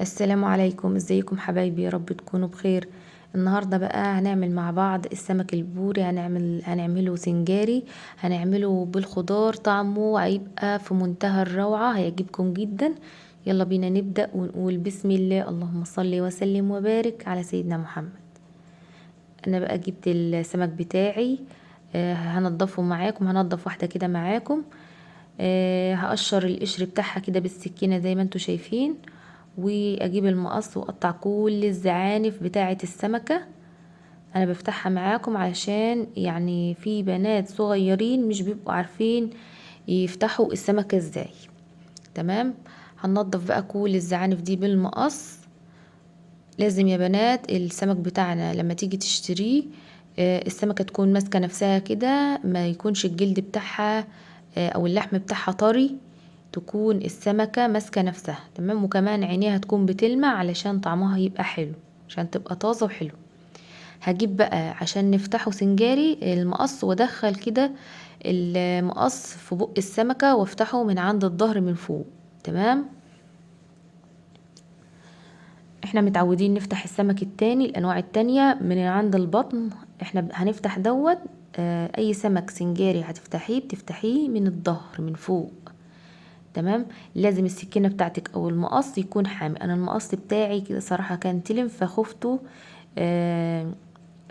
السلام عليكم، ازيكم حبايبي؟ يا رب تكونوا بخير. النهارده بقى هنعمل مع بعض السمك البوري، هنعمله سنجاري، هنعمله بالخضار، طعمه هيبقى في منتهى الروعة، هيعجبكم جدا. يلا بينا نبدأ ونقول بسم الله، اللهم صل وسلم وبارك على سيدنا محمد. انا بقى جبت السمك بتاعي، هنضفه معاكم، هنضف واحدة كده معاكم. هقشر القشر بتاعها كده بالسكينة زي ما انتم شايفين، واجيب المقص واقطع كل الزعانف بتاعه السمكة. انا بفتحها معاكم علشان يعني في بنات صغيرين مش بيبقوا عارفين يفتحوا السمكة ازاي. تمام، هننضف بقى كل الزعانف دي بالمقص. لازم يا بنات السمك بتاعنا لما تيجي تشتريه، السمكة تكون ماسكة نفسها كده، ما يكونش الجلد بتاعها، او اللحم بتاعها طري، تكون السمكة ماسكة نفسها. تمام، وكمان عينيها تكون بتلمع علشان طعمها يبقى حلو، عشان تبقى طازة وحلو. هجيب بقى عشان نفتحه سنجاري المقص، وادخل كده المقص في بق السمكة وافتحه من عند الظهر من فوق. تمام، احنا متعودين نفتح السمك التاني الانواع التانية من عند البطن، احنا هنفتح دوت. اي سمك سنجاري هتفتحيه بتفتحيه من الظهر من فوق. تمام، لازم السكينة بتاعتك او المقص يكون حامي. انا المقص بتاعي كده صراحة كان تلم، فخفته،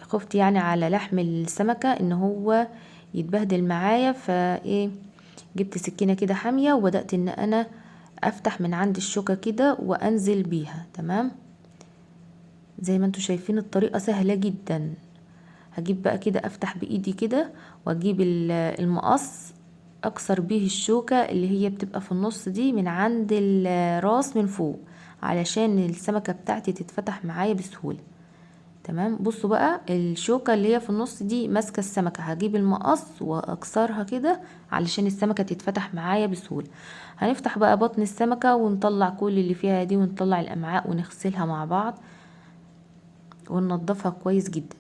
خفت يعني على لحم السمكة ان هو يتبهدل معايا، فايه جبت سكينة كده حامية وبدأت ان انا افتح من عند الشوكة كده وانزل بيها. تمام، زي ما انتوا شايفين الطريقة سهلة جدا. هجيب بقى كده افتح بايدي كده، واجيب المقص اكسر بيه الشوكة اللي هي بتبقى في النص دي من عند الراس من فوق، علشان السمكة بتاعتي تتفتح معايا بسهولة. تمام، بصوا بقى الشوكة اللي هي في النص دي ماسكة السمكة، هجيب المقص واكسرها كده علشان السمكة تتفتح معايا بسهولة. هنفتح بقى بطن السمكة ونطلع كل اللي فيها دي، ونطلع الامعاء ونغسلها مع بعض وننضفها كويس جدا.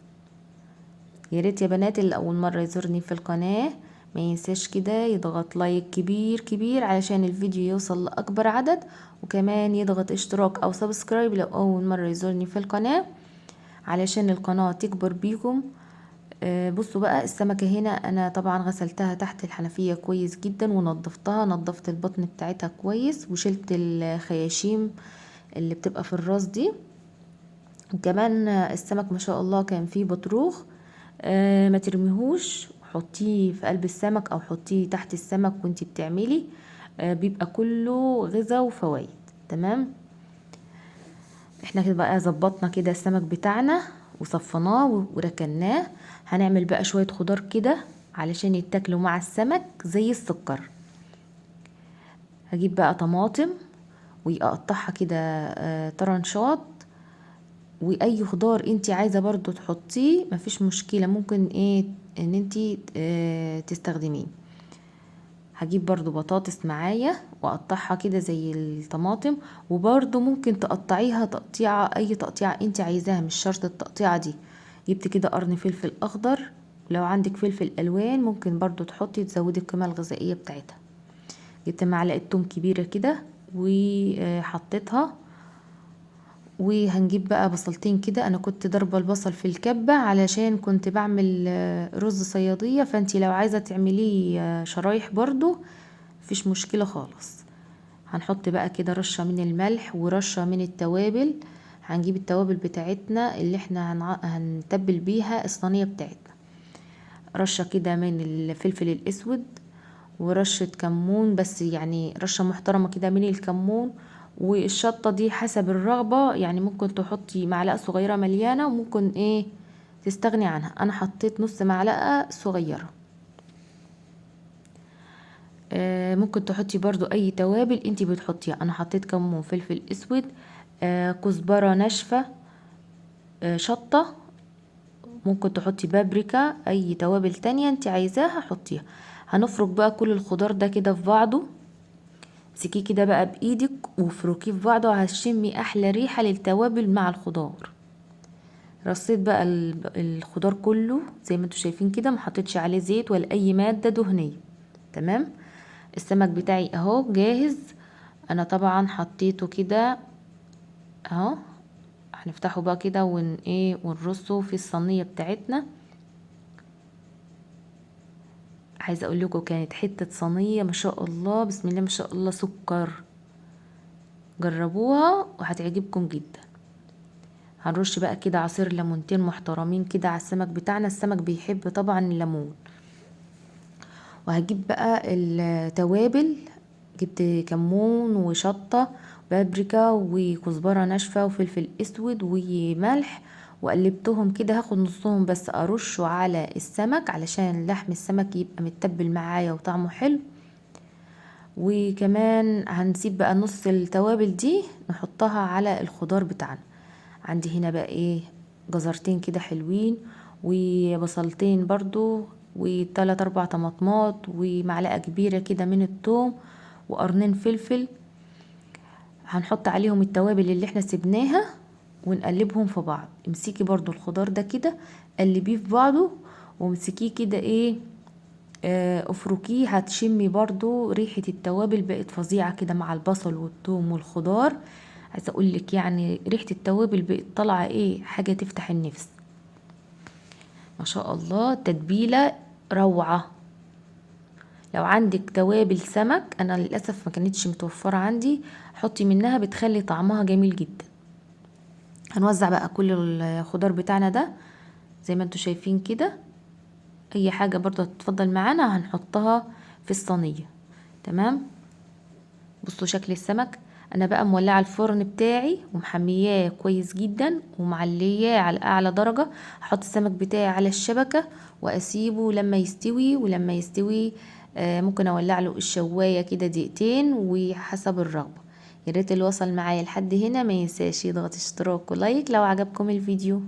يا ريت يا بنات اللي اول مرة يزورني في القناة ما ينساش كده يضغط like كبير كبير علشان الفيديو يوصل لأكبر عدد، وكمان يضغط اشتراك او subscribe لو اول مرة يزورني في القناة علشان القناة تكبر بيكم. بصوا بقى السمكة هنا انا طبعا غسلتها تحت الحنفية كويس جدا ونضفتها، نضفت البطن بتاعتها كويس وشلت الخياشيم اللي بتبقى في الراس دي. وكمان السمك ما شاء الله كان فيه بطروخ، ما ترميهوش، حطيه في قلب السمك او حطيه تحت السمك وانتي بتعملي، بيبقى كله غذاء وفوائد. تمام، احنا كده بقى ظبطنا كده السمك بتاعنا وصفناه وركناه. هنعمل بقى شوية خضار كده علشان يتاكلوا مع السمك زي السكر. هجيب بقى طماطم واقطعها كده، طرنشات، واي خضار انتي عايزة برضو تحطيه مفيش مشكلة، ممكن ان انتي، تستخدميه. هجيب برضو بطاطس معايا واقطعها كده زي الطماطم، وبرضو ممكن تقطعيها تقطيعة، اي تقطيعة انتي عايزاها، مش شرط التقطيعة دي. جبت كده قرن فلفل اخضر، ولو عندك فلفل الوان ممكن برضو تحطي، تزودي القيمة الغذائية بتاعتها. جبت معلقة توم كبيرة كده وحطيتها. وهنجيب بقى بصلتين كده، انا كنت ضربة البصل في الكبة علشان كنت بعمل، رز صيادية، فانتي لو عايزة تعمليه، شرايح برضو مفيش مشكلة خالص. هنحط بقى كده رشة من الملح ورشة من التوابل. هنجيب التوابل بتاعتنا اللي احنا هنتبل بيها الصينية بتاعتنا، رشة كده من الفلفل الاسود ورشة كمون، بس يعني رشة محترمة كده من الكمون. والشطة دي حسب الرغبة، يعني ممكن تحطي معلقة صغيرة مليانة وممكن تستغني عنها. انا حطيت نص معلقة صغيرة. ممكن تحطي برضو اي توابل انتي بتحطيها. انا حطيت كمون، فلفل اسود، كزبرة ناشفة، شطة، ممكن تحطي بابريكا، اي توابل تانية انتي عايزاها حطيها. هنفرك بقى كل الخضار ده كده في بعضه، امسكيه كده بقى بايدك وافركيه في بعضه، هتشمي احلى ريحة للتوابل مع الخضار. رصيت بقى الخضار كله زي ما انتوا شايفين كده، ما حطيتش عليه زيت ولا اي مادة دهنية. تمام، السمك بتاعي اهو جاهز. انا طبعا حطيته كده اهو. هنفتحه بقى كده ايه ونرصه في الصينية بتاعتنا. عايزه اقول لكم كانت حتة صينية ما شاء الله، بسم الله ما شاء الله، سكر. جربوها وهتعجبكم جدا. هنرش بقى كده عصير ليمونتين محترمين كده على السمك بتاعنا، السمك بيحب طبعا الليمون. وهجيب بقى التوابل، جبت كمون وشطة بابريكا وكزبرة ناشفة وفلفل اسود وملح، وقلبتهم كده. هاخد نصهم بس ارشه على السمك علشان لحم السمك يبقى متبل معايا وطعمه حلو. وكمان هنسيب بقى نص التوابل دي نحطها على الخضار بتاعنا. عندي هنا بقى ايه جزرتين كده حلوين وبصلتين برضو وتلات اربع طماطمات ومعلقة كبيرة كده من الثوم وقرنين فلفل. هنحط عليهم التوابل اللي احنا سبناها ونقلبهم في بعض. امسكي برضو الخضار ده كده قلبية في بعضه وامسكيه كده ايه افركيه، هتشمي برضو ريحة التوابل بقت فظيعة كده مع البصل والثوم والخضار. عايزة اقولك يعني ريحة التوابل بقت طالعة ايه حاجة تفتح النفس ما شاء الله. تتبيلة روعة. لو عندك توابل سمك، انا للاسف ما كانتش متوفرة عندي، حطي منها بتخلي طعمها جميل جدا. هنوزع بقى كل الخضار بتاعنا ده زي ما انتوا شايفين كده. اي حاجة برضو هتتفضل معانا هنحطها في الصينية. تمام. بصوا شكل السمك. انا بقى مولعة الفرن بتاعي ومحمياه كويس جدا ومعلياه على اعلى درجة. هحط السمك بتاعي على الشبكة واسيبه لما يستوي، ولما يستوي ممكن اولع له الشواية كده دقيقتين وحسب الرغبة. يا ريت اللي وصل معايا لحد هنا ما ينساش يضغط اشتراك ولايك لو عجبكم الفيديو.